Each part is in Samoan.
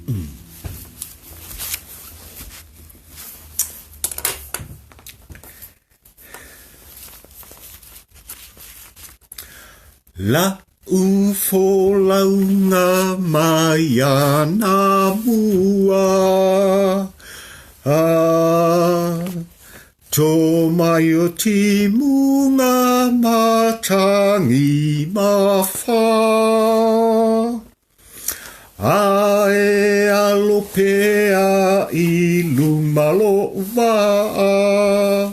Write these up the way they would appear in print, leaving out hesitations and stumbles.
La u folaunga mai ana mua a tō mai o timunga matangi mawha A e alo pea i luma loʻu waʻa,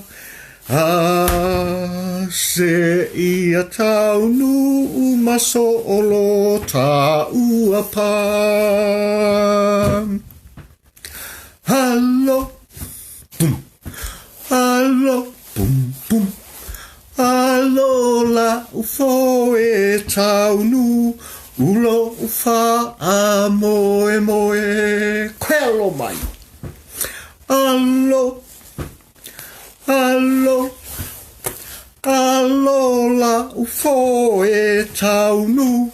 A seia taunuu ma soo lo taua pa. Alo, pum, alo, pum, pum, alo la'u foe taunu ulo fa moe moe koe mai. Alo, alo, alo la'u foe taunu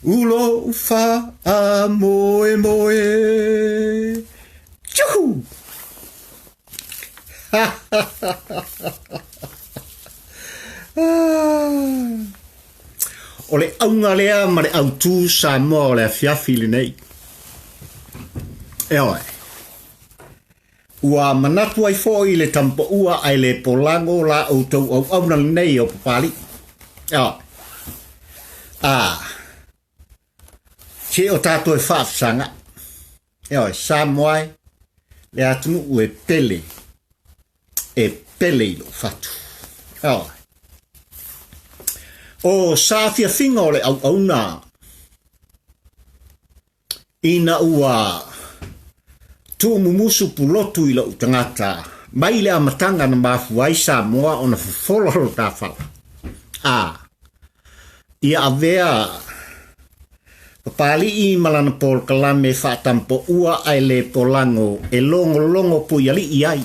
ulo fa moe moe. Juhu! O le auga lea ma le autū Samoa o le afiafi lenei. E oe, ua manatu ai foi le tampaua ae le polago la outou auauna lenei o Papalii. E oe, a, se o tātou e faafesaga. E oe, Samoa e, le atunuu e pele, e pele i lou fatu. E oe. O saafiafiga o le auauna ina ua tuumumusu pulotu i lou tagata mai le amataga na mafua ai Samoa ona fofola lo ta fala. A, ia avea Papali'i ma lana polokalame faatampoua ae le polago e logologo puiali'i ai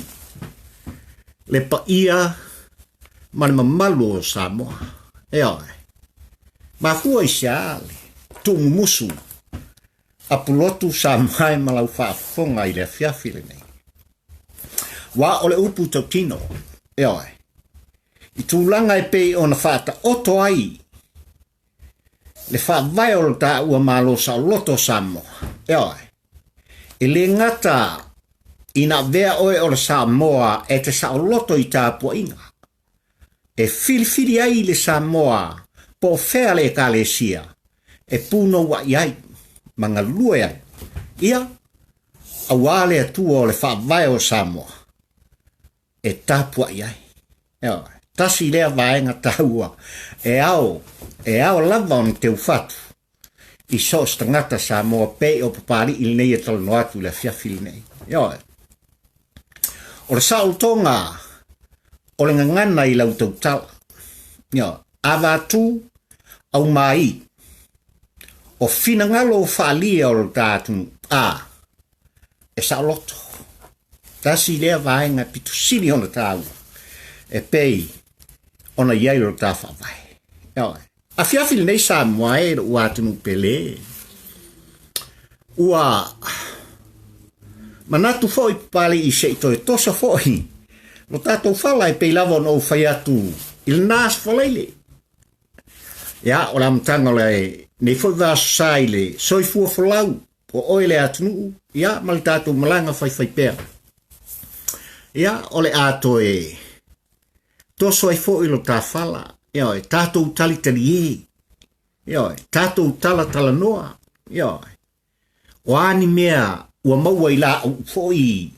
le paia ma le mamalu o Samoa. Ioe. Mafua i se a le tuumumusu a Pulotu Samoa e ma lau faafofoga i le afiafi lenei. Ua o le upu tautino, ioe, i tulaga e pei ona faataoto ai le faavae o lo taua Malo saoloto o Samoa. Ioe, e le gata ina avea oe o le Samoa e te saoloto i tapuaiga, e filifili ai le Samoa po o fea le Ekalesia e punouaʻi ai ma galue ai, ia, auā le Atua o le faavae o Samoa e tapuaʻi ai. Ioe, tasi lea vaega taua e ao, e ao lava ona teufatu i so o se tagata Samoa pei o Papali'i lenei e talanoa atu i le afiafi lenei. Ioe. O le saolotoga o le gagana i lau tautala. Ioe. Avatu aumai o finagalo faaalia o lo ta atunuu a e saoloto. Tasi lea vaega pito sili ona taua e pei ona i ai lo ta faavae. Ioe. Afiafi lenei Samoa e lou atunuu pele. Ua manatu foi Papali'i se i toe toso foi lo tatou fala e pei lava ona ou fai atu i lena aso Faraile. Ia, o le amataga o lenei foi vaiaso sa i le soifua folau o oe le atunuu, ia, ma le tatou malaga faifaipea. Ia, o le a toe toso ai foi lo ta fala, ioe, tatou talitali e, ioe, tatou talatalanoa, ioe. O a ni mea ua maua i la ou foi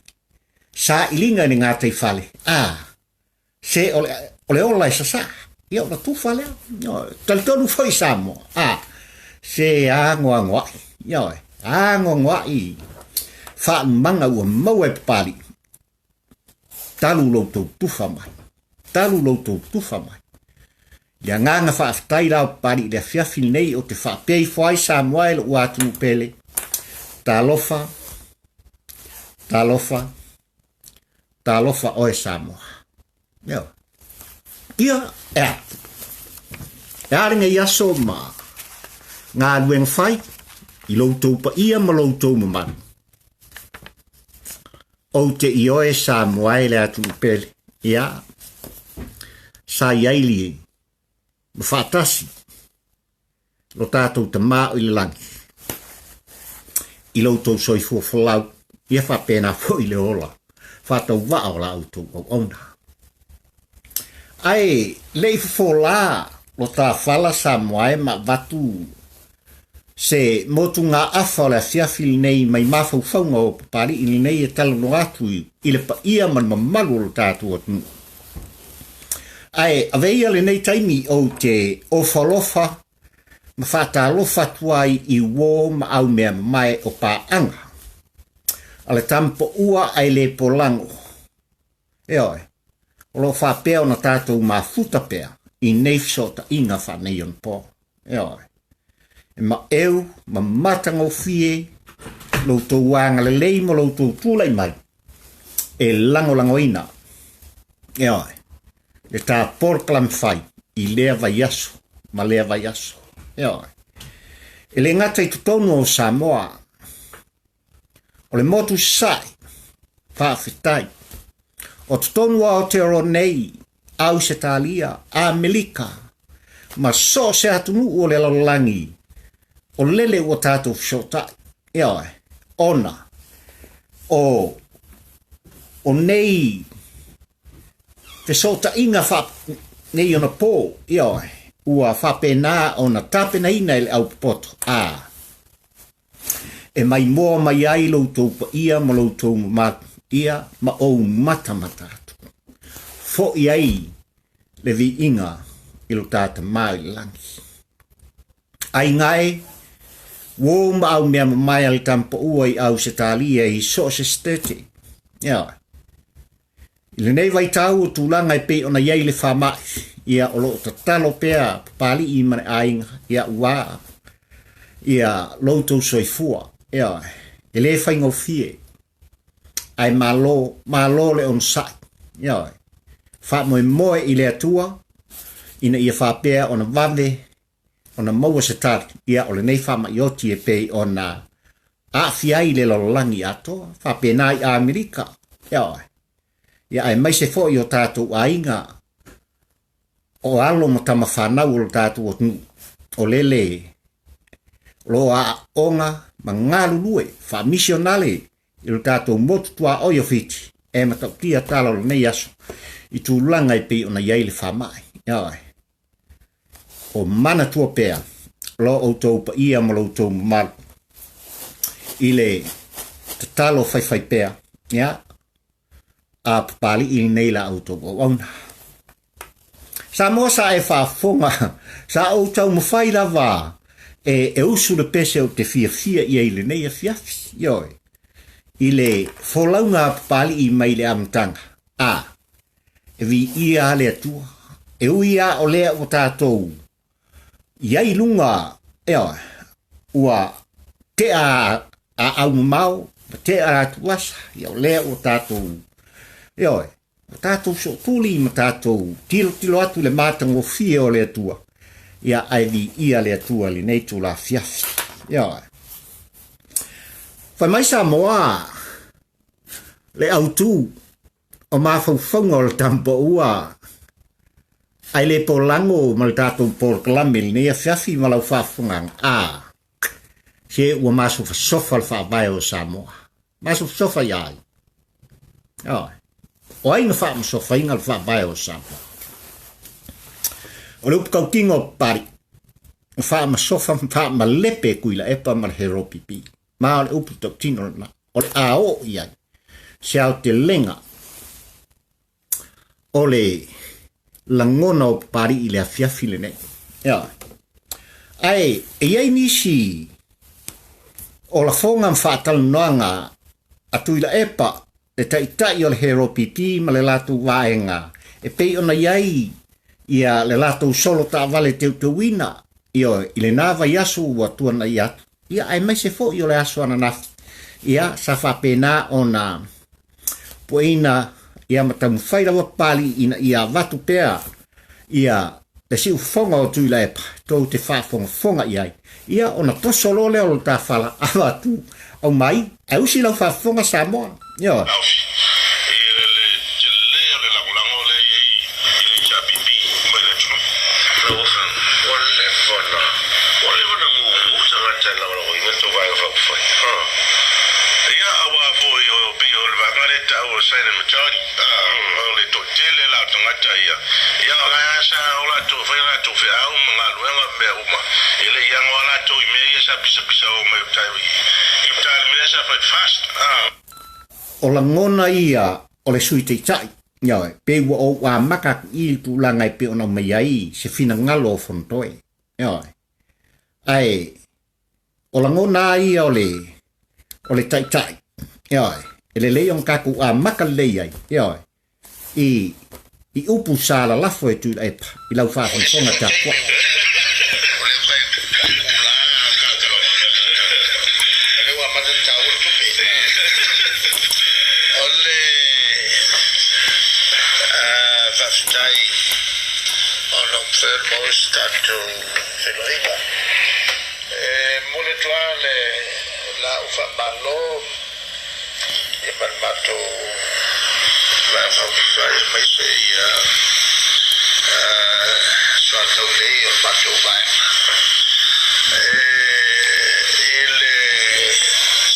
sailiga i le gataifale, a, se o le, o le ola e sasā, ia ona tufa lea, ioe, talitonu foi Samoa, a, se anoanoai, ioe, anoanoai faalumaga ua maua e Papali'i, Talu lo outou tufa mai. Talu lo outou tufa mai. Le agaga faafetai la o Papali'i i le afiafi lenei ou te faapea ifo ai Samoa e lou atunuu pele. Talofa, talofa, talofa oe Samoa. Ioe. Ia, e a. E a lenei aso ma galuega fai i lo outou paia ma lo outou mamalu. Ou te ioe Samoa e le atunuu pele, ia, sa i ai li ma faatasi lo tatou Tama o i le lagi i lo outou soifua folau, ia faapena foi le ola faatauvaa o la outou auauna. Ae le i fofolā lo ta fala Samoa e ma avatu se motugaafa o le afiafi lenei mai mafaufauga o Papali'i lenei e talanoa atu i le paia ma le mamalu o lo tatou atunuu. Ae ave ia lenei taimi ou te ofalofa ma faatalofa atu ai i uō ma aumea mamae o paaga a le Tamapoua ae le polago. Ioe, o lo o faapea ona tatou mafuta pea i nei fesootaiga faaneionapo. Ioe, e maeu ma matagofie lo outou agalelei ma lo outou tulai mai e lagolagoina, ioe, le ta polokalame fai i lea vaiaso ma lea vaiaso. Ioe, e le gata i totonu o Samoa, O le motu sasae, faafetai. O totonu o Aotearoa nei, Ausetalia, Amerika, ma so o se atunuu o le lalolagi, o lele ua tatou fesootai, ioe, ona o o nei fesootaiga faaneionapo, ioe, ua faapena ona tapenaina e le aupopoto, a E maimoa mai ai lo outou paia ma lo outou mamalu, ia, ma ou matamata atu. Foi ai le viiga i lo ta Tama i le lagi. Aiga e, uō ma au mea mamae a le Tamapaua i Ausetalia i so o se setete. Ioe. I lenei vaitau o tulaga e pei ona i ai le faamai, ia o lo o tatalo pea Papali'i ma le aiga, ia ua ia lo outou soifua, ia e le faigofie, ae malo, malo le onosai, ia faamoemoe i le Atua ina ia faapea ona vave ona maua se tali, ia o lenei faamai oti e pei ona aafia ai le lalolagi atoa, faapena i Amerika, ioe. Ia aemaise foi o tatou aiga, o alo ma tama fanau o lo tatou atunuu, o lele o lo o aooga ma galulue faamisionale i lo tatou motu tuaoi o Fiti, e matautia tala o lenei aso i tulaga e pei ona i ai le faamai. Ioe. O manatua pea lo outou paia ma lo outou mamalu i le tatalo faifai pea, ia, a Papali'i lenei la outou auauna. Samoa sa e faafofoga, sa ou taumafai lava e, e usu le pese ou te fiafia i ai i lenei afiafi, ioe, i le folauga a Papali'i mai le amataga, a E viia le Atua. E ui a o lea ua tatou i ai i luga, ioe, ua tea a aumamao, ua tea a atuasa, ia o lea ua tatou, ioe, ua tatou sootuli ma tatou tilotilo atu i le matagofie o le Atua, ia ae viia le Atua i lenei itula afiafi. Ioe. Fai mai Samoa, le autu O mafaufauga o le Tamapoua ae le polago ma le tatou polokalame i lenei afiafi ma lau faafofogaaga, a, se ua masofasofa le faavae o Samoa. Masofasofa ia ai? Ioe. O ai na faamasofaina le faavae o Samoa? O le upu tautino o Papali'i, na faamasofa ma faamalepe e Tuilaepa ma le Heropipi. Ma o le upu tautino lena, o le a oo i ai se aotelega o le lagona o Papali'i i le afiafi lenei. Ioe. Ae e i ai nisi o lafoga ma faatalanoaga a Tuilaepa le taitai o le HeroPP ma le latou vaega e pei ona i ai ia le latou solo taavale teuteuina, ioe, i lena vaiaso ua tuanai atu, ia aemaise foi o le aso ananafi, ia sa faapena ona pueina ia ma taumafai lava Papali'i ina ia avatu pea ia le siufofoga o Tuilaepa tou te faafogafoga i ai. Ia, ona toso loa lea o lo ta fala, avatu, aumai, ae usi lau faafofoga Samoa. Ioe. O lagona ia o le Sui Taitai, ioe, pei ua ou amata atu i i le tulaga e pei ona aumai ai se finagalo o Fonotoe, ioe. Ae o lagona lava ia o le o le Taitai, ioe, e lelei ona tatou amata lelei ai, ioe, i i upu sa lalafo e Tuilaepa i lau faafogafoga tapuai. Ia ma le matou Vaega Faaupufai aemaise ia soataulei o le matou vaega i le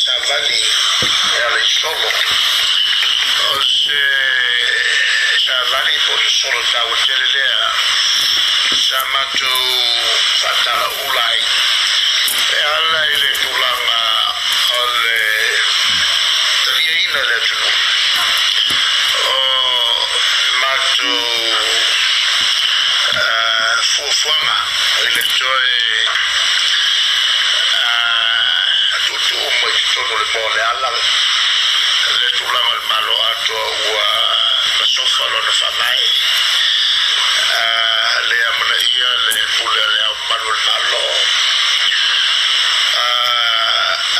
savali e ala i solo. O se savali po o se solo taua tele lea sa matou faatalaula ai e ala i le tulaga o le taliaina e le atunuu o matou fuafuaga i le toe tuutuu mai totonu o le moa o le ala le tulaga o le Malo atoa ua masofa lona faavae le amanaia le pule a Le Ao Mamalu o le Malo,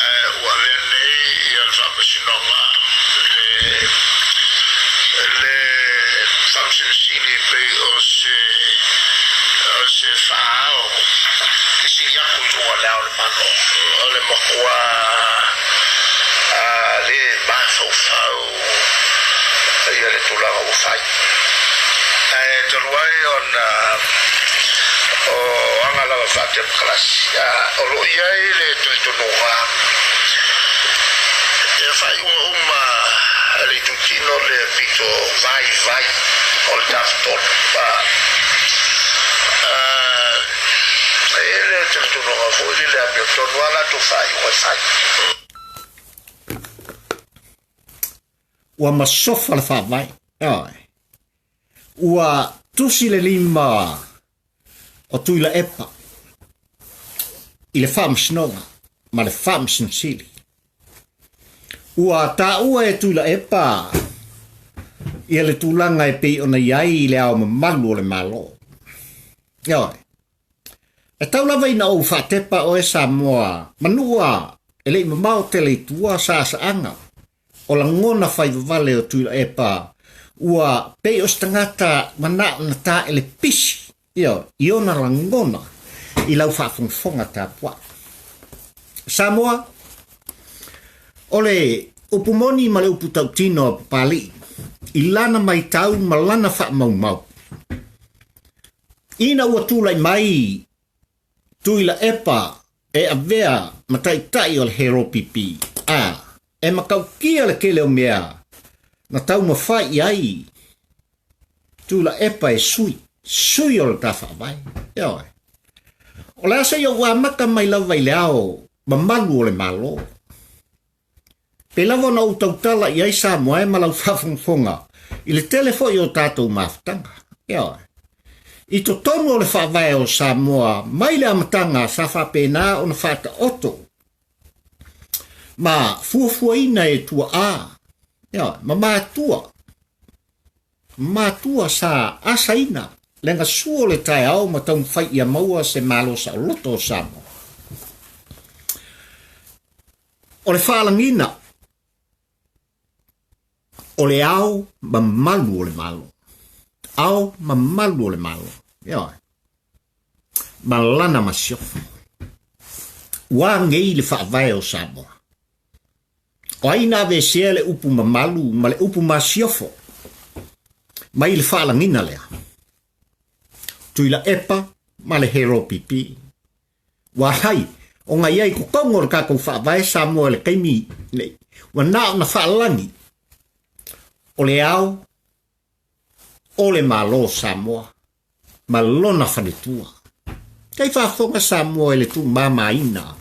ae ua avea nei ia le Faamasinoga le le Faamasino Sili pei o se o se faaao e sili atu i luga o Le Ao o le Malo. O le matua le mafaufau ia le tulaga ua fai. Ae talu ai ona o aga lava faa-temokarasi, o lo o i ai le talitonuga e faaiuga uma a le itutino le pito vaivai o le Tafatolu. E i ai le talitonuga foi lele amiotonu lava latou faaiuga e fai. Ua masofa le faavae. Ioe. Ua tusi le lima o Tuilaepa i le Faamasinoga ma le Faamasino Sili. Ua taua e Tuilaepa ia le tulaga e pei ona i ai i le ao mamalu o le Malo. Ioe. E tau lava ina ou faatepa oe Samoa, manua e le i mamao tele i tua saasaaga o lagona faivavale o Tuilaepa ua pei o se tagata manao na taele pisi, ioe, i ona lagona i lau faafogafoga tapuai. Samoa, o le upu moni ma le upu tautino a Papalii i lana maitau ma lana faamaumau, ina ua tulai mai Tuilaepa e avea ma taitai o le HRPP, a e matautia le tele o mea na taumafai i ai Tuilaepa e sui, sui o le ta faavae. Ioe. O le a se i ou amata mai lava i le ao mamalu o le Malo. Pei lava ona ou tautala i ai Samoa e ma lau faafogafoga i le tele foi o tatou mafutaga. Ioe. I totonu o le faavae o Samoa mai le amataga sa faapena ona faataoto ma fuafuaina e tuaa, ioe, ma matua, matua sa asaina le gasua o le taeao ma taumafai ia maua se malo saoloto o Samoa. O le faalagiga o le ao mamalu o le Malo. Ao mamalu o le Malo. Ioe. Ma lana masiofo. Ua agei le faavae o Samoa. O ai na aveesea le upu mamalu ma le upu masiofo mai le faalagiga lea? Tuilaepa ma le Heropipi. Ua hai ona i ai i totonu o le tatou faavae Samoa i le taimi nei, ua na ona faalagi o le ao o le Malo o Samoa ma lona faletua. Kei faafofoga Samoa i le tuumamaina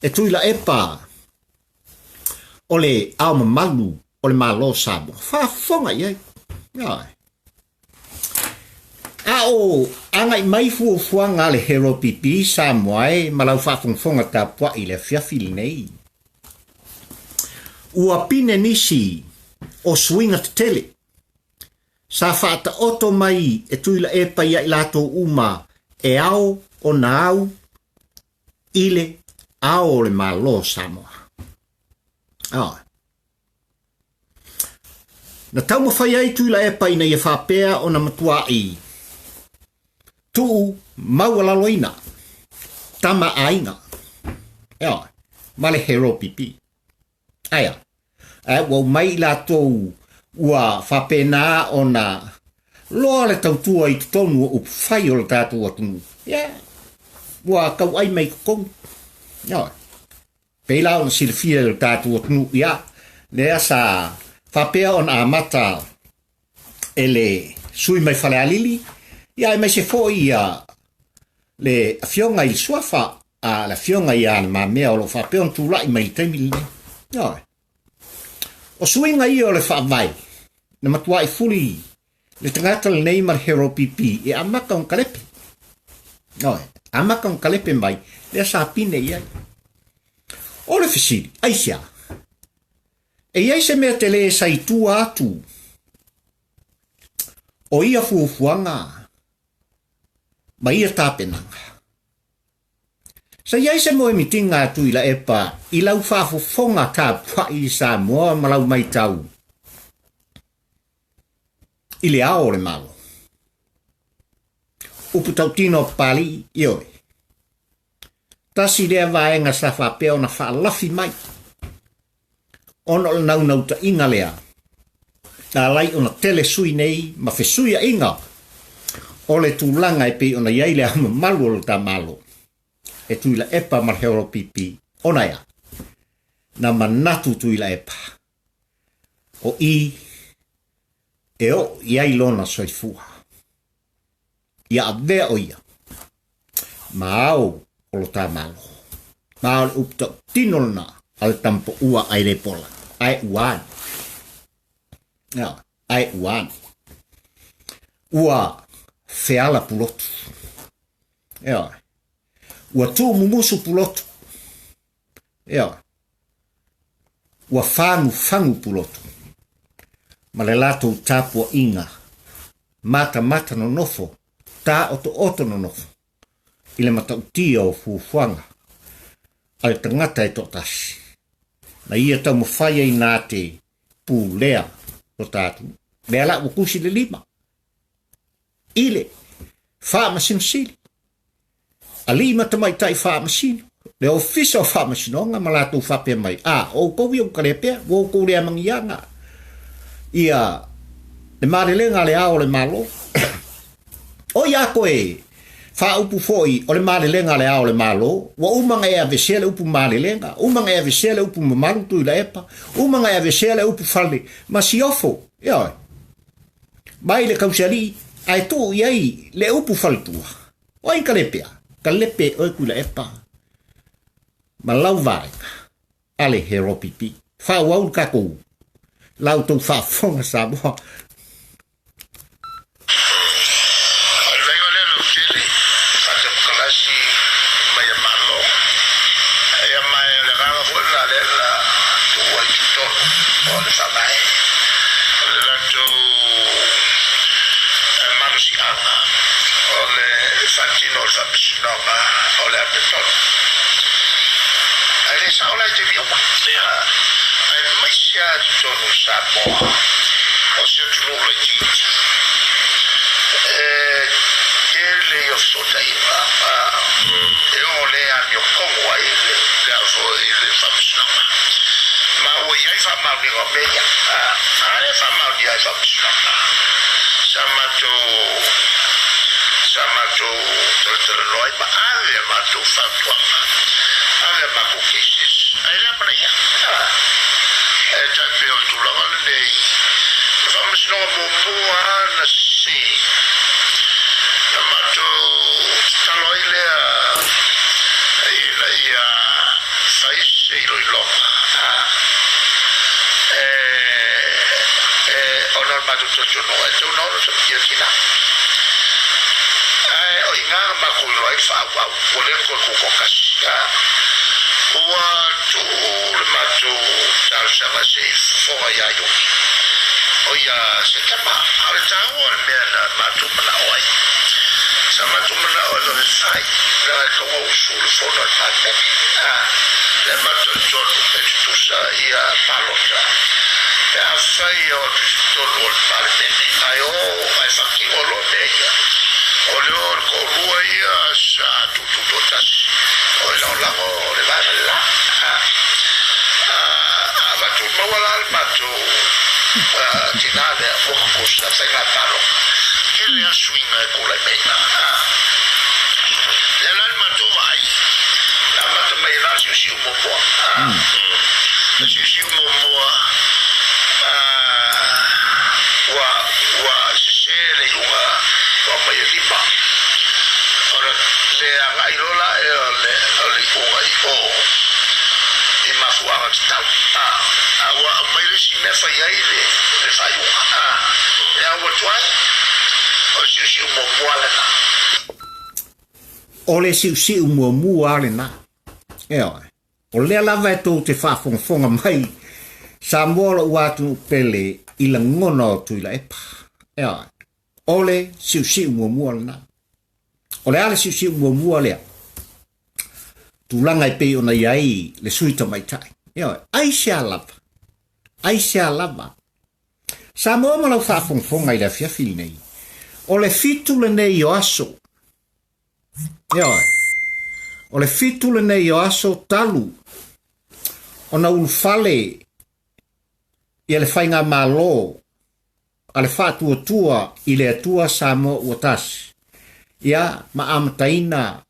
e Tuilaepa o le ao mamalu o le Malo o Samoa. Faafofoga i ai. Ioe. A o agai mai fuafuaga a le Hero PP Samoa e ma lau faafogafoga tapuai i le afiafi lenei, ua pine nisi o suiga tetele sa faataoto mai e Tuilaepa ia i latou uma e ao ona au i le ao o le Malo o Samoa. Ioe. Na taumafai ai Tuilaepa ina ia faapea ona matua'i tuu maualaloina tama aiga, ioe, ma le Hero PP. Aea, ae ua omai i latou ua faapena ona loa le tautua i totonu o upufai o le tatou atunuu. Ia, ua tauai mai i totonu. Ioe. Pei la ona silafia e lo tatou atunuu, ia, lea sa faapea ona amata e le sui mai Falealili, ia aemaise foi ia le afioga i le suafa a le afioga ia Le Mamea o lo o faapea ona tulai mai i le taimi lenei. Ioe. O suiga ia o le faavae na matuai fuli le tagata lenei ma le Hero PP e amata ona kalepe. Ioe, amata ona kalepe mai, lea sa pine i ai. O le fesili, aisea? E i ai se mea tele sa i tua atu o ia fuafuaga ma ia tapenaga? Sa i ai se moemitiga a Tuilaepa i lau faafofoga tapuai i Samoa ma lau matau i le ao o le Malo? Upu tautino a Papalii, ioe. Tasi lea vaega sa faapea ona faalafi mai ona o le naunautaiga lea na alai ona tele sui nei ma fesuiaiga o le tulaga e pei ona i ai le ao mamalu o lo ta Malo e Tuilaepa ma le Heoropipi ona ea na manatu Tuilaepa o i e oo i ai lona soifua. Ia avea o ia ma ao o lo ta Malo. Ma o le upu tautino lena a le tamapoua ai le pola. Ae ua ane. Ia, ae ua ane. Ua feala pulotu. Ia, ua tuumumusu pulotu. Ia, ua fagufagu pulotu ma le latou tapuaiga matamata nonofo, taotooto nonofo i le matautia o fuafuaga a le tagata e toatasi, na ia taumafai ai nā te pulea lo tatou. Lea la ua tusi le lima i le Faamasinosili, alii ma tamaitai faamasino, le Ofisa o Faamasinoga ma latou faapea mai, A, o outou ia ua kalea pea, ua outou le amagiaga ia le malelega a le Ao o le Malo. O ia koe faaupu foi o le malelega a le Ao o le Malo, ua uma ona e aveesea le upu malelega, uma ona e aveesea le upu mamalu Tuilaepa, uma ona e aveesea le upu fale masiofo, ioe. Mai le tausialii ae tuu i ai le upu faletua. O ai ka lepea? Ka lepe oe Tuilaepa ma lau vaega a le Heropipi. Faaauau le tatou la outou faafofoga Samoa. O le vaega lea lautele faatemokalasi mai a Malo. Ia ma o le agaga foi lena lea na tuu ai i totonu o le Faavae o le latou malosiaga o le faatino o le faamasinoga o le amiotonu. Ae le sao la i taimi uma, aemaise lava i totonu o Samoa o se atunuu laitiiti e tele ia o fesootaiga e oo le amiotonu ai le a foi le faamasinoga ma ua i ai faamaoniga o mea ia. A le faamaonia ai faamasinoga sa matou sa matou talatalanoa ai ma ave a matou fautuaga, ave a matou cases, ae le amanaia. E tai pei o le tulaga lenei, le faamasinoga muamua lava na sese na matou tatalo ai lea ina ia fai se iloiloga ona o le matou talitonuga e tatau ona ono tamatia tina. Ae o i ina na matou iloa ai le faaauau ua le toe tutoatasi. Ua tuu le matou talosaga se i fofoga ia Iuni, o ia Setema. A o le taua o le mea na matou manao ai, sa matou manao e vave fai, leaga e tatau ona usu le fono a le Palemene. Lea matou talitonu e tutusa ia palota pe afai e o atu i totonu o le Palemene, ae o ae faatino loa mea ia. O le o le toalua ia sa tuututoatasi o le lagolago o le vaega le la. A avatu maua la le matou tina lea ua tutusa faiga palota. Tele lava suiga e tulai mai i ina. Lea la le matou vaai, na amata mai ai la le siusiu muamua. Le siusiu muamua ua ua sese le iuga ua aumai e lima ona le agai loa la o le o le iuga i o i mafuaaga tatau a ua aumai le isi mea fai ai le le faaiuga e au atu ai o le siusiu muamua lena. O le siusiu muamua lena. Ioe. O lea lava e tou te faafogafoga mai, Samoa o lou atunuu pele i lagona o Tuilaepa. Ioe. O le siusiu muamua lena. O le a le siusiu muamua lea? Tulaga e pei ona i ai le sui tamaitai. Ioe. Aisea lava? Aisea lava? Samoa ma lau faafogafoga i le afiafi lenei, o le 7 lenei o aso. Ioe. O le 7 lenei o aso talu ona ulufale ia le faigamalo a le Faatuatua i le Atua Samoa Ua Tasi, ia ma amataina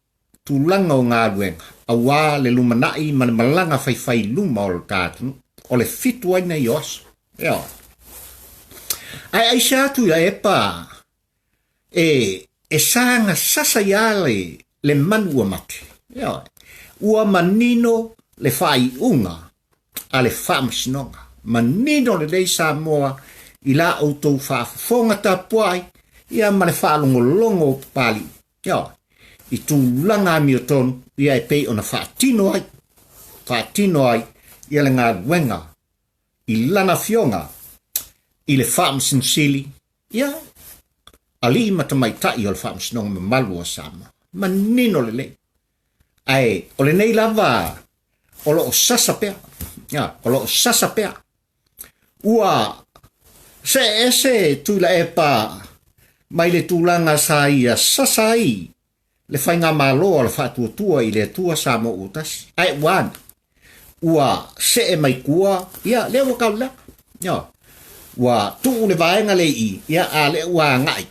tulaga o galuega aua le lumanai ma le malaga faifai i luma o le ta atunuu. O le 7 ai nei o aso. Ioe. Ae aisea atu ia Epa e e saga sasa ia le le manu ua mate. Ioe. Ua manino le faaiuga a le Faamasinoga. Manino lelei Samoa i la outou faafofoga tapuai ia ma le faalogologo o Papalii. Ioe. I tulaga amiotonu ia e pei ona faatino ai, faatino ai ia le galuega i lana afioga i le Faamasino Sili, ia, alii ma tamaitai o le Faamasinoga mamalu o Samoa. Manino lelei. Ae o lenei lava o lo o sasa pea. Ia, o lo o sasa pea. Ua see ese Tuilaepa mai le tulaga sa ia sasa ai le faigamalo a le Faatuatua i le Atua Samoa Ua Tasi. Ae ua ane? Ua see mai tua, ia, lea ua tau lea. Ia, ua tuu le vaega lea i i, ia, a lea ua agai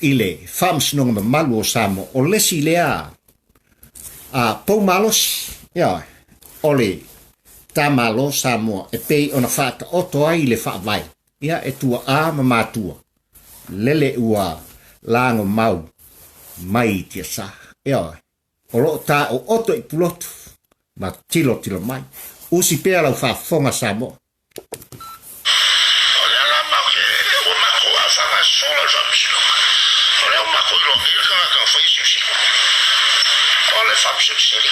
i le Faamasinoga Mamalu o Samoa. O le isi lea a pou malosi, ia, o le tamalo Samoa e pei ona faataoto ai le faavae, ia, e tuaa ma matua, lele ua lago mau mai i tiasa. Ioe, o lo o taooto i Pulotu ma tilotilo mai. Usi pea lau faafofoga Samoa. O lea la matou te, ua matou faagasolo i le faamasinoga. O lea ua matou iloa nei le tagata na faia siusiu. O le Faamasino Sili.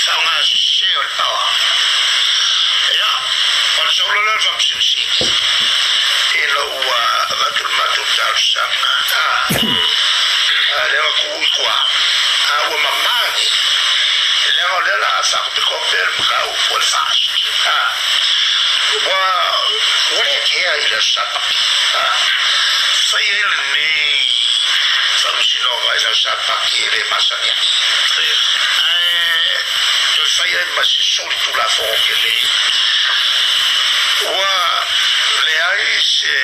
Faaaoga sese o le power. Ia, ona sau loa lea o le Faamasino Sili ina ua avatu le matou talosaga, a lea na tuu i tua, a ua mama nei, leaga o lea o le a faakopetope le mataupu a le FAST. Ua le kea i le Aso Sapati. Fai ai lenei. Faamasinoga i lau sapaki e le masani ai. Ae toe fai ai ma se soli tulafono tele. Ua leai se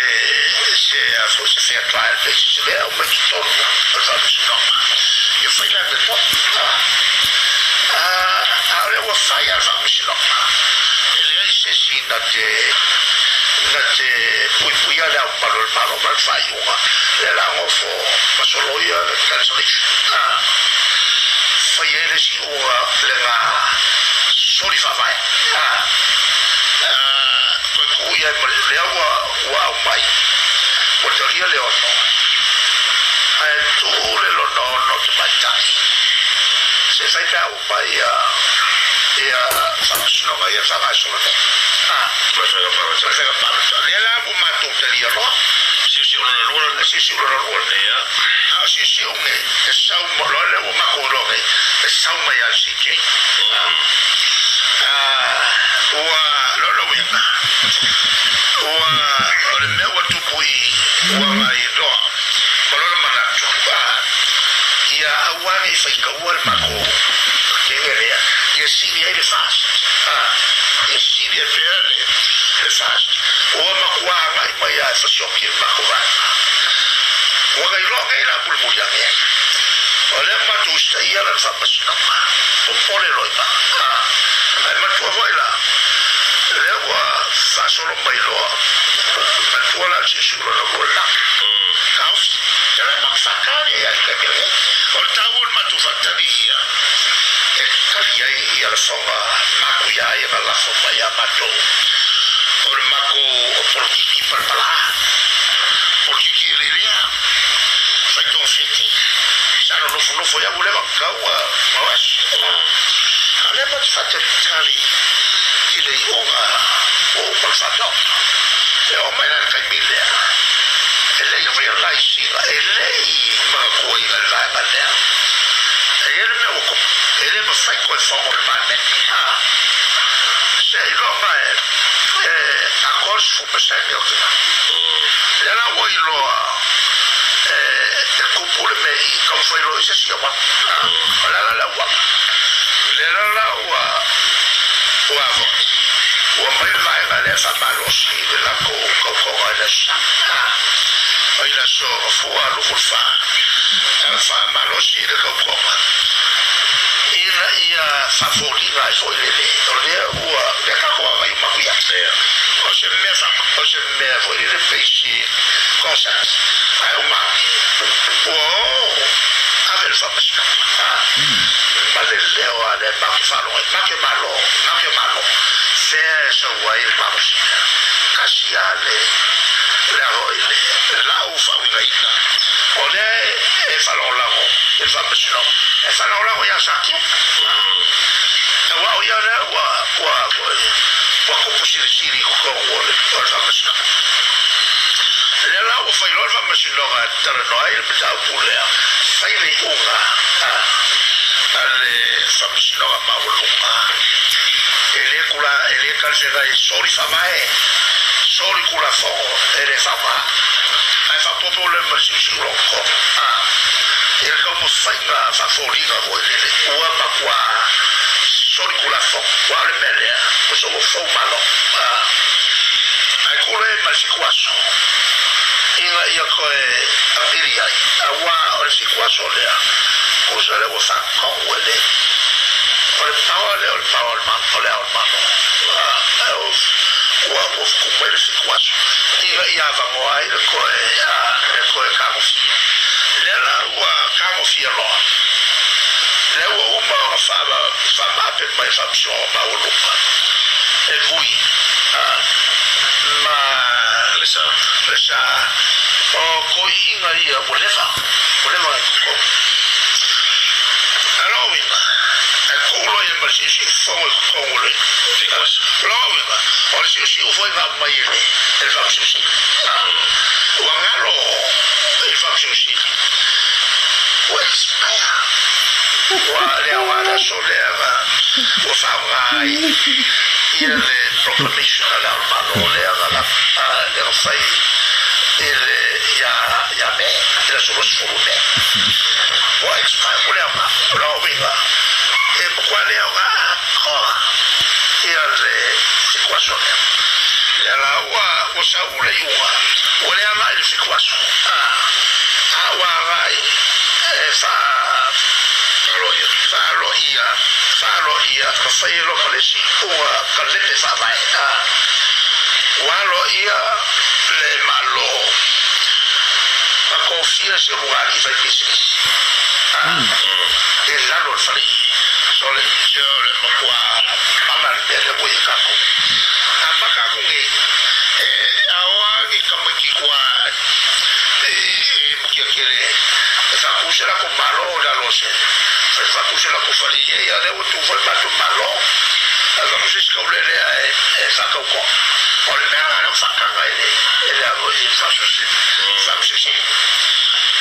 se a foi se fair trial pe se mea aumai totonu o le Faamasinoga. Ia fai la amiotonu. A o lea ua fai lava le Faamasinoga. E leai se isi na te na te puipuia le Ao Mamalu o le Malo ma le faaiuga lea la nofo ma soloia le cancellation. Fai ai le isi iuga lena soli faavae. Toe tuu i ai ma lea ua ua aumai ua talia le ono ae tuu le lona ono tamaitai se fai pe a uma ia ia faamasinoga ia faagasolo nei. Ma le faiga palota. Ma le faiga palota. Lea la ua matou talia loa. Siusiu lona lua lena. Siusiu lona lua lena. Ia. A o siusiu nei, e sau ma loa lea ua matou iloa nei, e sau mai lava le CJ. Ua, lona uiga, ua, o le mea ua tupu i i, ua agai loa ma lona manatu, ia aua ne i faitaua le matou kene lea, ia sili ai le fast, ia sili ai pea le fast. Ua matua agai mai lava e fasioti e le matou vaega. Ua na iloa nei la mulimuli ane ai. O lea matou usitaia lana faamasinoga, popole loa i ina. Ae manatua foi la, lea ua faasolo mai loa, manatua la le siusiu lona lua lena. Taofi, te la matou faatali ai i le taimi lenei. O le taua o le matou faatali ia e tali ai ia lafoga matuia ia na lafo mai ia matou. O le matou o polokiki palapala, polokiki eleelea, fai togafiti, sa nonofonofo ai ua leva ona tau ma o aso. A o lea matou te faatalitali i le iuga ua uma le faataoto. E oo mai la i le taimi lea, e le i realize ina, e le i manatuaina le vaega lea. E i ai le mea ua tupu, e le mafai toe fono le Palemene. Seiloga e atoa le 10% o tina. Lea la ua iloa e tupu le mea i taumafai loa i se isi auala. O le ala le auala. Lea la la ua ua foi ua mai le vaega lea faamalosi i le latou tautoga i le aso Sa. I le aso Gafua 24 e faamalosi i le tautoga ina ia faafoliga ai foi lele o lea ua lea tatou agai uma atu i ai. O se mea fa o se mea foi lele basic concept ae uma ane ua o ave i le faamasinoga ma le leo a lea matou te faalogo ai matou te malo matou te malo fea e sau ai le malosi lea tasi a le lea foi le lau faauigaina o lea e faalagolago i le faamasinoga e faalagolago ia Sakiu aua o ia lea ua ua ua tupu silisili i totonu o le faamasinoga. Lea la ua fai loa le faamasinoga e talanoa ai le mataupu lea, fai le iuga a le faamasinoga maualuga e le tula e le talafeagai soli faavae, soli tulafono e le faaaoga ae faaopoopo lea ma le siusiu lona tolu i le taumafaiga faafoliga foi lele ua matua soli tulafono. Aua o le mea lea ua solo fou malo ae kule ma le 7 aso ina ia toe apili ai aua o le 7 aso lea tusa lea ua faatonu e le o le power lea o le power o le malo o le ao o le malo ua ua fuku mai le 7 aso ina ia avanoa ai le toe le toe tagofia lea la ua tagofia loa lea ua uma ona faamaape mai le faamasinoga maualuga e vui ma le sa le sa o toeaiina ia ua leva ua leva ona totogi. A lona uiga, e tuu loa ia ma le siusiu fono i totonu o le lona uiga, o le siusiu foi na aumai e le e le Faamasino Sili. Ua galo i le Faamasino Sili, ua expire. Ua le aoga le aso lea na ua faaaoga ai ia le proclamation a Le Ao o le Malo lea na lea na fai i le Ia, ia Me, i le aso 20 Me. Ua expire ua le aoga. O lona uiga, e matua le aoga atoa ia le fitu aso lea. Lea la ua, ua sau le iuga, ua le agai i le fitu aso, a, a ua agai e faa, faaloia, faaloia ma fai loa ma le isi iuga kalene faavae, a, ua aloaia le Malo ma tofia se ulugalii fai pisinisi i lalo o le fale sole le matua pala le mea lea ua i ai tatou. Amata atu nei e aoa ni tamaiti tua i Mutiatele e faatu se latou malo i lalo o se faatu se latou fale i ai, a o lea ua tu foi le matou malo ae faatu se isi taulelea e faatautoa. O le mea lena lea ua faataga e le e le alo i le faamasino.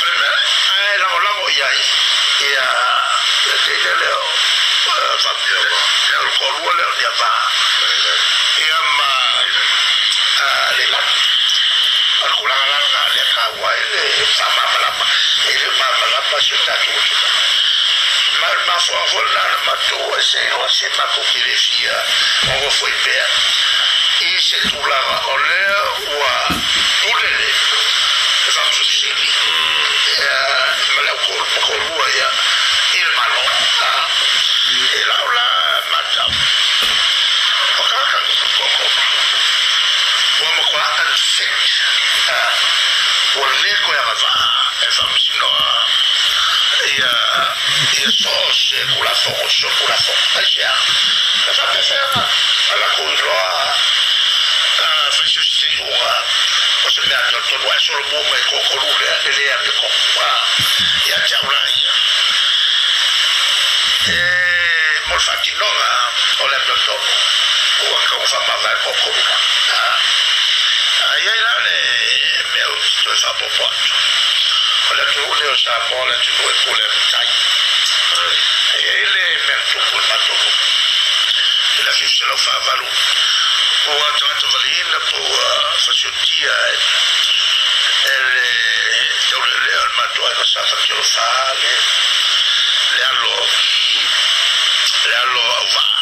O le mea ae lagolago i ai ia le teine lea o le toalua lea o Niava ia ma Leilani. O le tulaga la lena lea e taua ai le faamalamalama, e le o malamalama si o tatou atunuu. Ma o le mafuaaga foi lena na matou ai se iloa se matou te le fia nonofo i mea i se tulaga o lea ua pule le faamasino ma le au toalua ia i le Malo. I lau la matau, o tagata toatolu ua matua unfit, ua le toe agavaa e faamasinoa ia ia so o se Tulafono, so Tulafono. Aisea? E faapefea na latou iloa fai se isi iuga o se mea amiotonu ae solomua mai toatolu lea e le amiotonu ia te au la ia. E mo le faatinoga o le amiotonu ua tatau ona faamavae toatolu la. A i ai la le mea ou te toe faaopoopo atu, o le atunuu lenei o Samoa o le atunuu e pule ai le tai. E i ai le mea na tupu i le matou nuu i le 1948, ua tagata valiina po ua fasiotia e le taulealea o le matou aiga sa Fatialofa le le alo le alo auvaa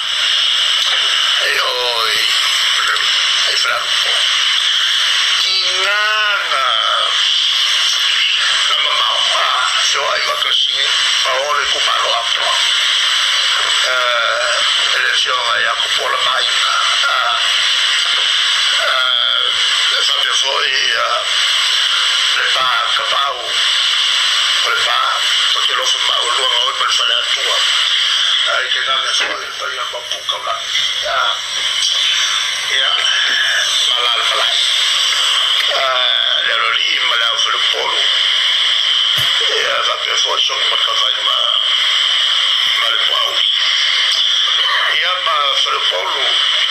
e o i i Falealupo. Tiga na na mamao a feoai ma Kalasini ma o le itumalo atoa e le afioga ia Kopola Maina e faapea foi le pa Tapaau o le pa Fatialofa ma Aualuga oi ma le Faleatua ai tainane foi le paia Mapu Taulagi ia ma la le malae le aloalii ma le ao faleupolu ia faapea foi Sogi Matavai ma ma le Puauli ia ma Faleupolu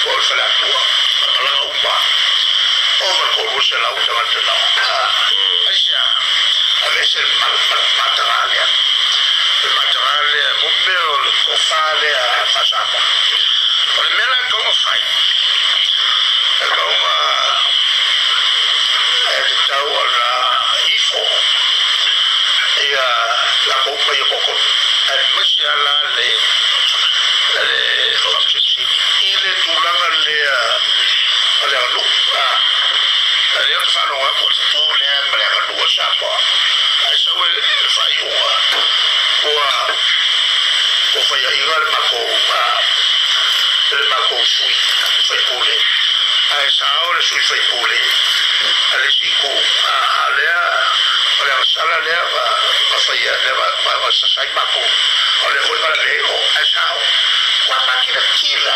po o le Faleatua ma malaga uma ova 300 tagata na aisea aveese le mataga lea le mataga lea mo mea o le tofa lea faa-Samoa. O le mea la e tatau ona fai, e tatau ona e tatau ona ifo ia latou uma ia toatolu, aemaise lava la le le Faamasino Sili i le tulaga lea o le aganuu. A lea ou te faalogo atu o le tu lea ma le aganuu a Samoa, ae sau le faaiuga ua ua faiaina le matou le matou sui faipule, ae sao le sui faipule a le isi itu, a o lea o le agasala lea na na faia lea na na sasa ai matou, o lea foi na lavea ai o, ae sao ua matilatila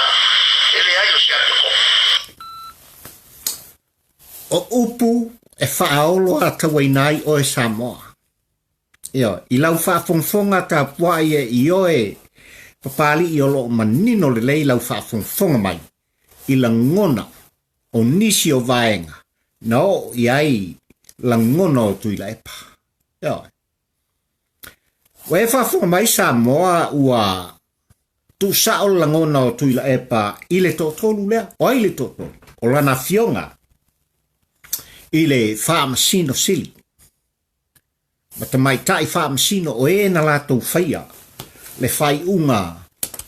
le leai o se amiotonu. O upu e faaolo atauaina ai oe Samoa. Ioe, i lau faafogafoga tapuai e ioe Papalii o lo o manino lelei lau faafogafoga mai i lagona o nisi o vaega na oo i ai lagona o Tuilaepa. Ioe. Ua e faafofoga mai Samoa ua tuusao le lagona o Tuilaepa i le toatolu lea. O ai le toatolu? O lana afioga i le Faamasino Sili. ma tamaitai faamasino o e na latou faia le faaiuga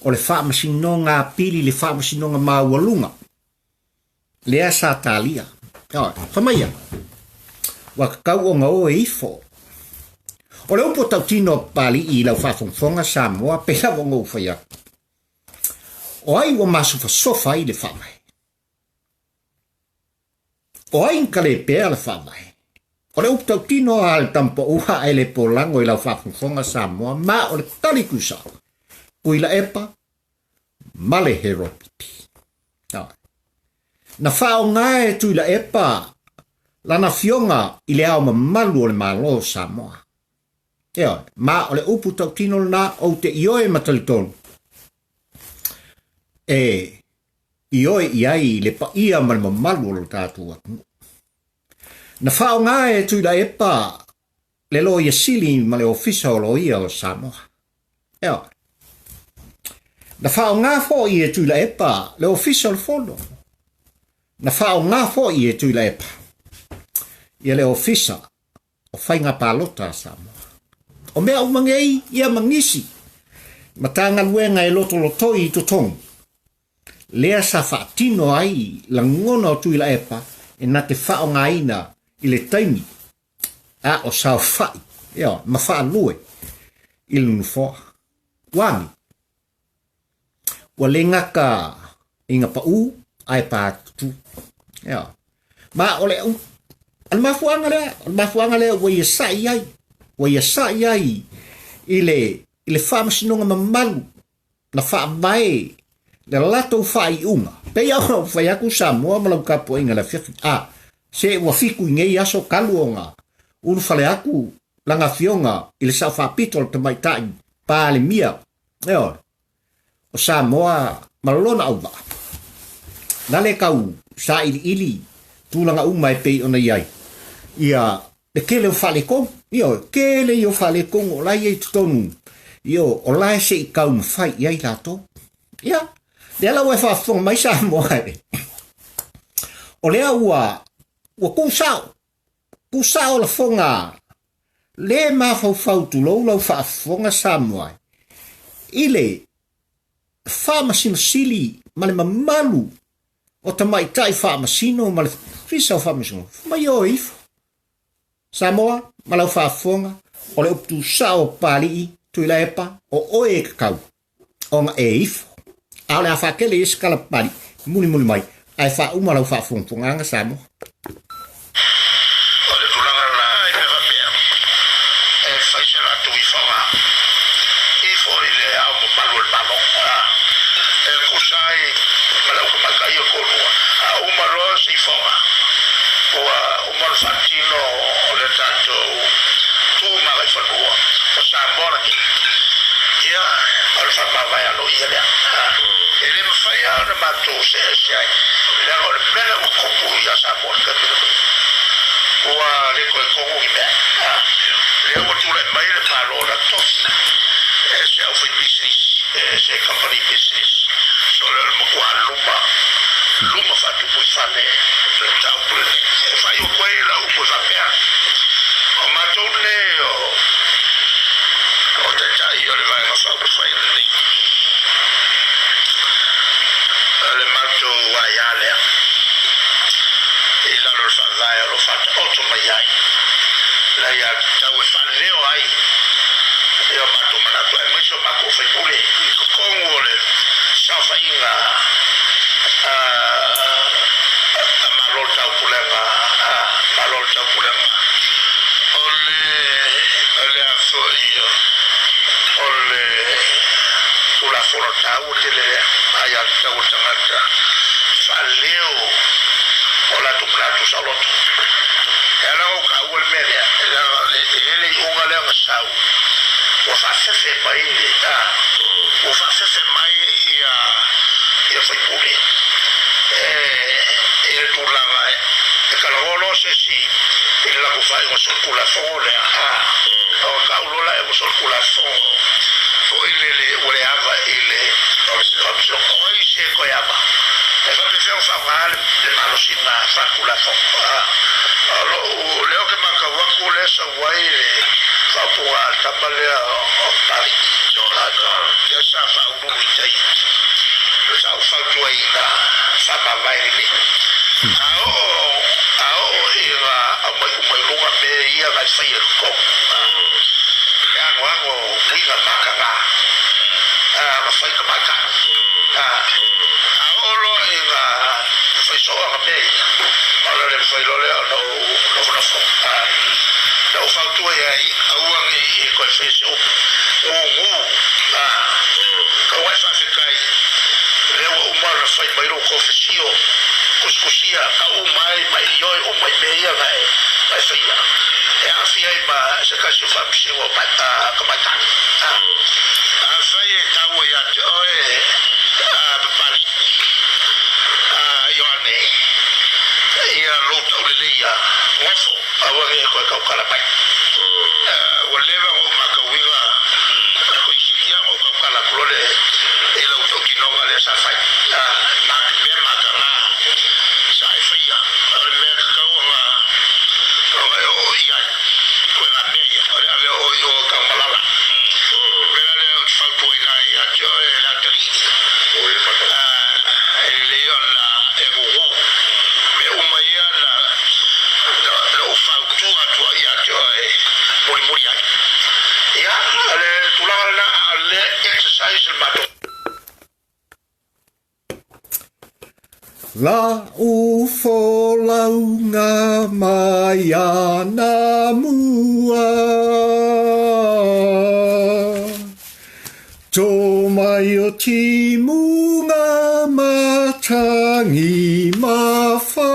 o le Faamasinoga Apili le Faamasinoga Maualuga lea sa talia. Ioe, fai mai ia, ua tatau ona o e ifo. O le upu o tautino a Papalii i lau faafogafoga Samoa, pei lava ona ou fai atu, o ai ua masofasofa ai le Faavae? O ai na talepea le Faavae? O le upu tautino a le tamapaua ae le polago i lau faafogafoga Samoa, ma o le tali tusa, Tuilaepa ma le Heropiti. Na faaaoga e Tuilaepa lana afioga i le Ao Mamalu o le Malo o Samoa. Ioe, ma o le upu tautino lena ou te ioe ma talitonu e ioe i ai le paia ma le mamalu o lo tatou atunuu. Na faaaoga e Tuilaepa le Loia Sili ma le Ofisa o Loia o Samoa. Ioe. Na faaaoga foi e Tuilaepa le Ofisa o le Fono. Na faaaoga foi e Tuilaepa ia le Ofisa o Faiga Palota a Samoa. O mea uma nei ia ma nisi Matagaluega e lotolotoi i totonu, lea sa faatino ai lagona o Tuilaepa e na te faaaogaina i le taimi a o saofai, ioe, ma faalue i le nofoa. Ua agi, ua le gata i ga pau ae patutu. Ioe. Ma o le, o le mafuaaga lea, o le mafuaaga lea ua ia sa'i ai, ua ia sa'i ai i le, i le faamasinoga mamalu na faavae le latou faaiuga. Pei lava ona ou fai atu Samoa ma lau tapuaiga i le afiafi, a, se ua fiku i nei aso talu ona ulufale atu lana afioga i le Sao Faapito le Tamaitai Palemia, ioe, o Samoa ma lona auvaa. Na le tau sailiili tulaga uma e pei ona i ai ia le tele o faaletonu, ioe, tele ia o faaletonu o la e i ai i totonu, ioe, o la e se i taumafai i ai latou. Ia, lea la ua e faafofoga mai Samoa e, o lea ua, ua tuusao, tuusao lafoga le mafaufau tulou lau faafofoga Samoa i le Faamasino Sili ma le mamalu o tamaitai faamasino ma le Ofisa o Faamasinoga, fai mai o ifo. Samoa ma lau faafofoga, o le upu tusao o Papalii, Tuilaepa, o oe e tatau ona e ifo. A o le a faatele i ai se tala Papalii, mulimuli mai, ae faauma lau faafogafogaaga Samoa. O le tulaga lena i mea faapea, e fai se latou ifaga ifo i le Ao Mamalu o le Malo, e tusa ai ma le autamaitai o toalua. A uma loa se ifaga, ua uma ona faatino le tatou tu magaifanua o Samoa lenei. Ia, o le faamavae aloaia lea. E le mafai lava ona matou see ese ai, leaga o le mea lea ua tupu ia Samoa i le taimi lenei, ua le toe tonu ni mea. Lea ua tulai mai le Malo na tofi e se aufaipisinisi, e se kamupani pisinisi. So lea o le matua luma, luma faatupu i fale le mataupu lenei. E faaiu atu ai lau upu e faapea, o matou nei o, o Taitai o le Vaega Faaupufai lenei, o le matou aia lea i lalo o le Faavae o lo o faataoto mai ai le aiatatau e faaleo ai i o matou manatu aemaise o matou faipule i totonu o le saofaiga a Malo o le Taupulega, a Malo o le Taupulega. O le, o le a foi, o le Tulafono taua tele lea, aiatatau a tagata faaleo o latou manatu saoloto. E ala ona ou taua le mea lea, leaga e i ai le iuga lea na sau, ua faafefe mai le, a, ua faafefe mai ia, ia faipule e, i le tulaga e, e talanoa loa se isi i le latou faaiuga solitulafono lea, a, ona tau loa lea ua solitulafono foi lele ua le ava i le Faamasinoga. O ai se toe ava? E faapefea ona faaaoga le malosiga faatulafono? O lou leo ke matau atu lea e sau ai le faaupuga a le tama lea o Papalii, lea sa faauluulu i tai, sa ou fautuaina faamavae lelei. A oo, a oo ina aumai uma i luga mea ia na e faia i totonu, e anoano uiga mataga na fai tamaitai. A oo loa ina fai soo ana mea ia, ona le mafai loa lea ona ou nofonofo. Na ou fautua i ai, aua ne i e toe faia se upu, gugu, tau ai faafetai, lea ua uma ona fai mai lou kofesio, tusitusia, tau uma ai ma e ioe uma i mea ia na e faia, e aafia ai ma se tasi o faamasino tamaitai. Afai e taua ia te oe a Papalii, a Ioane, ia lou tauleleia, nofo, aua ne i e toe tautala mai. Ua leva ona ou matauina, toeitiiti lava ona ou tautala atu loa i lau tautinoga lea sa fai, mea mataga sa e faia, o le mea e tatau ona e oo i ai ituaiga mea ia, o le ave oo i o i Tanumalala. O le mea la lea ou te fautuaina ai ia te oe le atalii, e lelei ona e gugu mea uma ia na ou fautua atu ai ia te oe mulimuli ai. Ia, o le tulaga lena, a o le exercise le matou. La u folauga mai ana mua Tō mai o timunga matangi mawha